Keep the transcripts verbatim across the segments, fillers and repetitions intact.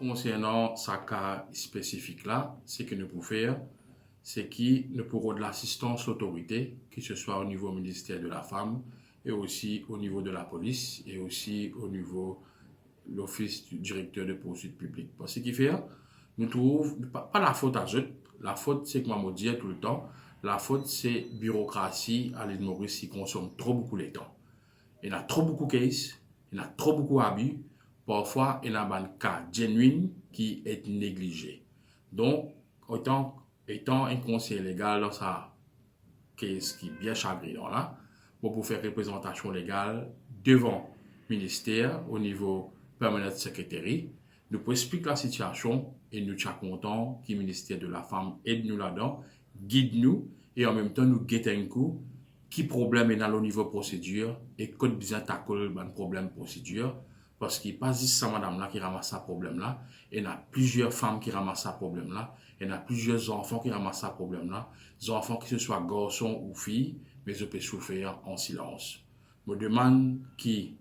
Konsernan sa ka spesifik la, seki nou pou fer, seki nou pou rod lasistans lotorite, ki se swa o nivo Minister de la Fam e osi o nivo de lapolis e osi o nivo lofis di direkter de poursuit piblik. Parski fer, nou trouv, pa, pa lafot a zot, lafot, se kouma mo dir toultan, lafot se birokrasi a Lil Moris ki konsom tro boukou letan. Ena tro boukou case, ena tro boukou abi, parfwa ena bann ka genuine ki et neglize. Donk, otan, etan enn konseyer legal dan sa case ki bien sagrinan la, mo pou fer reprezantasion legal devan minister o nivo Permanent Secretary. Nou pou explik lasitiasion e nou ti a kontan ki Minister de la Fam ed nou ladan, gid nou, e anmemtan nou get enn kou ki problem ena lor nivo prosedir e kot bizin takl bann problem prosedir, parski pa zis sa madam la ki ramas sa problem la, ena plizier fam ki ramas sa problem la, ena plizier zanfan ki ramas sa problem la, zanfan ki se swa garson ou fiy, me zot pe soufer an silans. Mo demann ki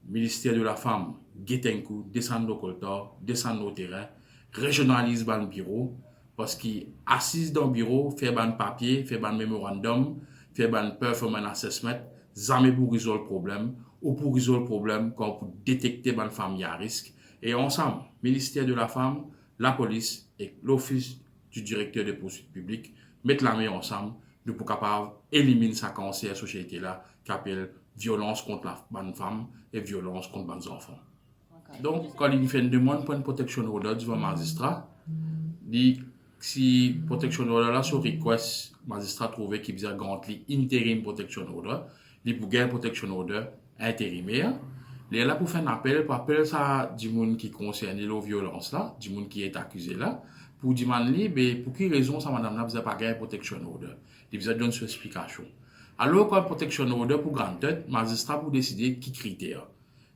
Minister de la Fam get enn kou, desann lor koltar, desann lor terin, rezionaliz bann biro, parski asiz dan biro, fer bann papie, fer bann memorandum, fer bann performance assessment, zame pou rezolv problem, ou pou rezolv problem kan ou pou detekte bann fami a risk. E ansam, Minister de la Fam, lapolis ek lofis di direkter de poursuit piblik, met lame ansam, nou pou kapav eliminn sa kanser sosiete la ki apel violans kont la, bann fam e violans kont bann zanfan. Donk, kan li finn demann pou enn protection order devan mazistra, li, si protection order la, so request, mazistra trouve ki bizin grant li interim protection order, li pou gagn protection order interimer. Lerla pou fer enn apel, pou apel sa dimoun ki konserne lor violans la, dimoun ki et akize la, pou demann li, be, pou ki rezon sa madam la bizin pa gagn protection order? Li bizin donn so explikasion. Alor, kan protection order pou granted, mazistra pou deside ki kriter.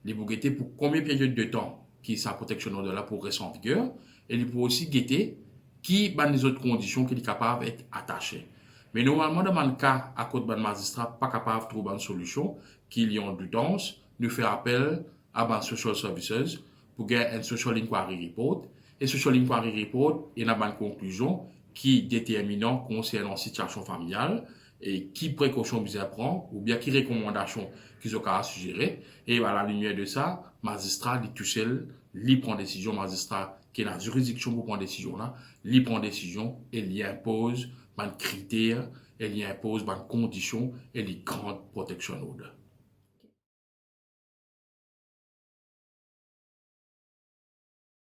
Li pou gete pou konbien period de tan ki sa protection order la pou res an viger, e li pou osi gete ki bann lezot kondision ki li kapav et atase. Me normalman, dan bann ka kot bann mazistra pa kapav trouv bann solision, ki li an doutans, nou fer apel a bann social services pou gagn enn social inquiry report. E social inquiry report, ena bann konklizion ki determinan konsernan sitiasion familial, e ki prekosion bizin pran, oubien ki rekomandasion ki zot kapav sizere. E a la limier de sa, mazistra, li tousel, li pran desizion, mazistra ki ena ziridiksion pou pran desizion la, li pran desizion e li inpoz bann kriter, e li inpoz bann kondision, e li grant protection order.